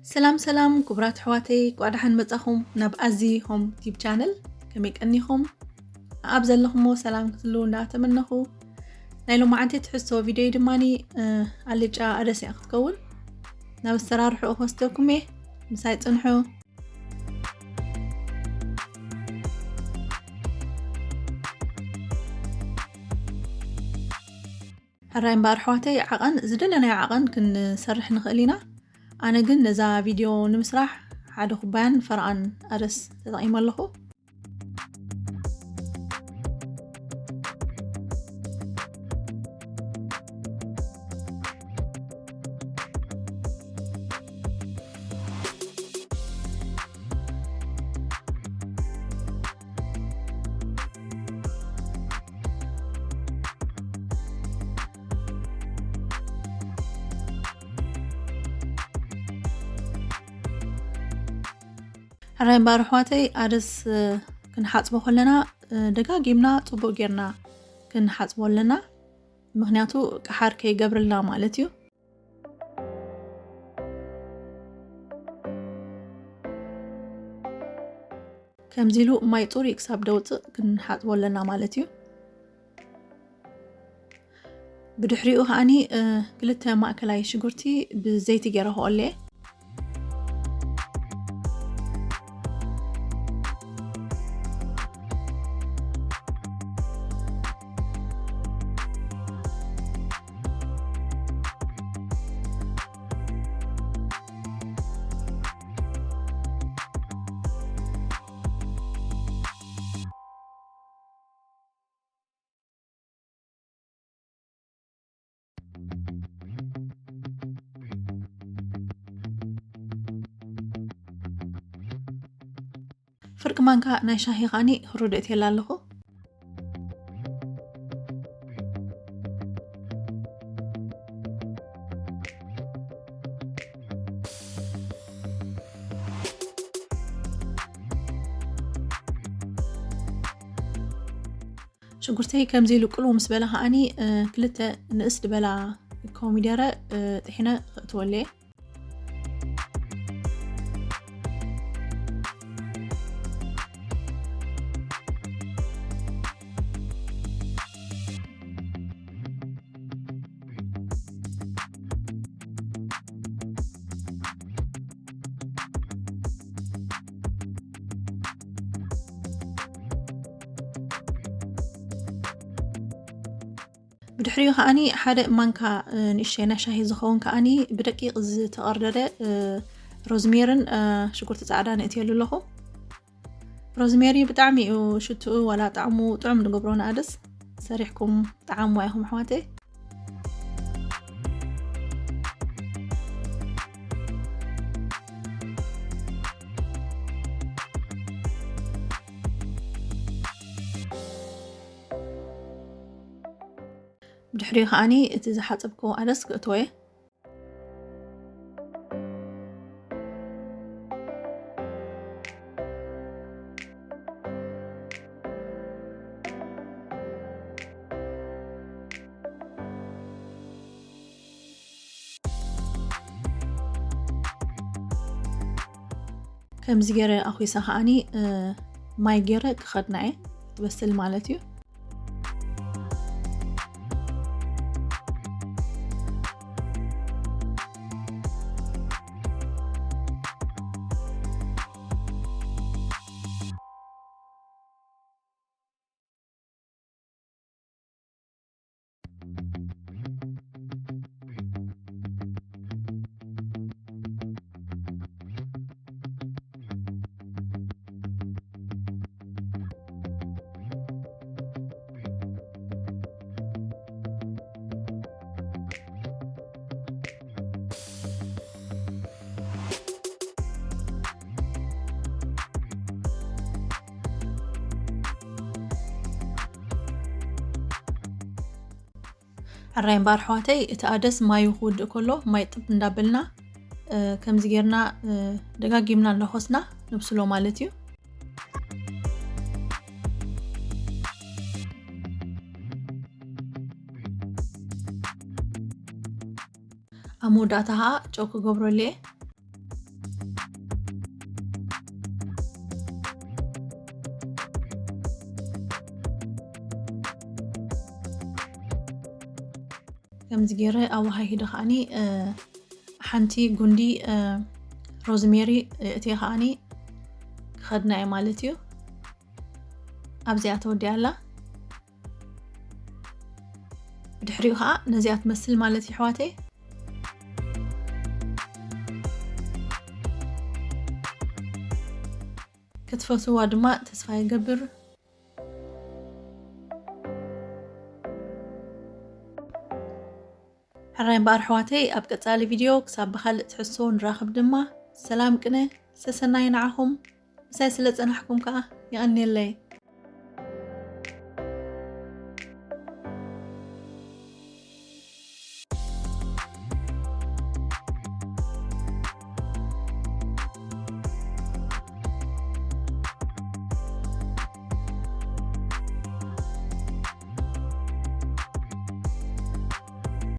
ሰላም ሰላም ክቡራት ኣሕዋተይ፣ እንኳዕ ደሓን መጻኹም ናብ ኣዚ ሆም ዩቲዩብ ቻነል። ከመይ ቀኒኹም? ኣብ ዘለኹሞ ሰላም ክትህልዉ እንዳተመነኹ፣ ናይ ሎማዓንቲ ትሕዝቶ ቪድዮይ ድማኒ፣ እ፣ ኣልጫ ኣደስ እያ ክትከውን። ናብ ኣሰራርሕኡ ክወስደኩም እየ። ምሳይ ጽንሑ። ሕራይ እምበኣር ኣሕዋተይ፣ ዓቐን፣ ዝደለናዮ ዓቐን ክንሰርሕ ንኽእል ኢና። ኣነ ግን ነዛ ቪድዮ ንምስራሕ ሓደ ኩባያን ፈረቓን ኣደስ ተጠቒመ ኣለኹ። ሕራይ እምበኣር ኣሕዋተይ፣ ኣደስ፣ እ፣ ክንሓጽቦ ከለና፣ እ፣ ደጋጊምና ጽቡቕ ጌርና ክንሓጽቦ ኣለና። ምኽንያቱ ቀሓር ከይገብርልና ማለት እዩ። ከምዚ ኢሉ ማይ ጽሩይ ክሳብ ደውጽእ ክንሓጽቦ ኣለና ማለት እዩ። ብድሕሪኡ ከዓኒ፣ እ፣ ክልተ ማእከላይ ሽጉርቲ ብዘይቲ ገይረ ክቖሌ። ፍርቂ ማንካ ናይ ሻሂ ኻኒ ህሩድ እትየላ ኣለኹ። ሽጉርተይ ከምዚ ኢሉ ቅልው ምስ በለ ከዓኒ፣ እ፣ ክልተ ንእስ ዝበላ ኮሚደረ፣ እ፣ ጥሒነ ክእትወሉ እየ። ብድሕሪኡ ከዓኒ ሓደ ማንካ፣ እ፣ ንእሽተይ ናይ ሻሂ ዝኸውን ከዓኒ ብደቂቕ ዝተቐርደደ፣ እ፣ ሮዝሜርን፣ እ፣ ሽጉርቲ ጻዕዳ ንእትየሉ ኣለኹ። ሮዝሜሪ ብጣዕሚ እዩ ሽትኡ ዋላ ጣዕሙ ጥዑም ዝገብሮ። ንኣደስ ሰሪሕኩም ጣዕምዋ ኢኹም ኣሕዋተይ። ብድሕሪኡ ከዓኒ እቲ ዝሓጸብክዎ ኣደስ ክእትዎ እየ። ከምዚ ገይረ ኣኹሳ ከዓኒ፣ እ፣ ማይ ገይረ ክኸድና እየ፣ ክትበስል ማለት እዩ። ሕራይ እምበኣር ኣሕዋተይ፣ እቲ ኣደስ ማዩ ክውድእ ከሎ ማይ ጥብ እንዳበልና፣ እ፣ ከምዚ ጌርና፣ እ፣ ደጋጊምና እንዳኾስና ነብስሎ ማለት እዩ። ኣብ መወዳእታ ኸዓ ጨው ክገብረሉ እየ። ከምዚ ገይረ ኣወሃሂደ ከዓኒ ሓንቲ ጉንዲ ሮዝሜሪ እትየ ከዓኒ ክኸድና እየ ማለት እዩ። ኣብዚኣ ተወዲኣ ኣላ። ብድሕሪኡ ከዓ ነዚኣ ትመስል ማለት እዩ ኣሕዋተይ። ክትፈትዋ ድማ ተስፋ ይገብር። ሕራይ እምበኣር ኣሕዋተይ፣ ኣብ ቀፃሊ ቪድዮ ክሳብ ብካልእ ትሕዝቶ ንራኸብ ድማ። ሰላም ቅነ ሰሰናይ ንዓኹም። ምሳይ ስለ ፀናሕኩም ከዓ የቐንየለይ።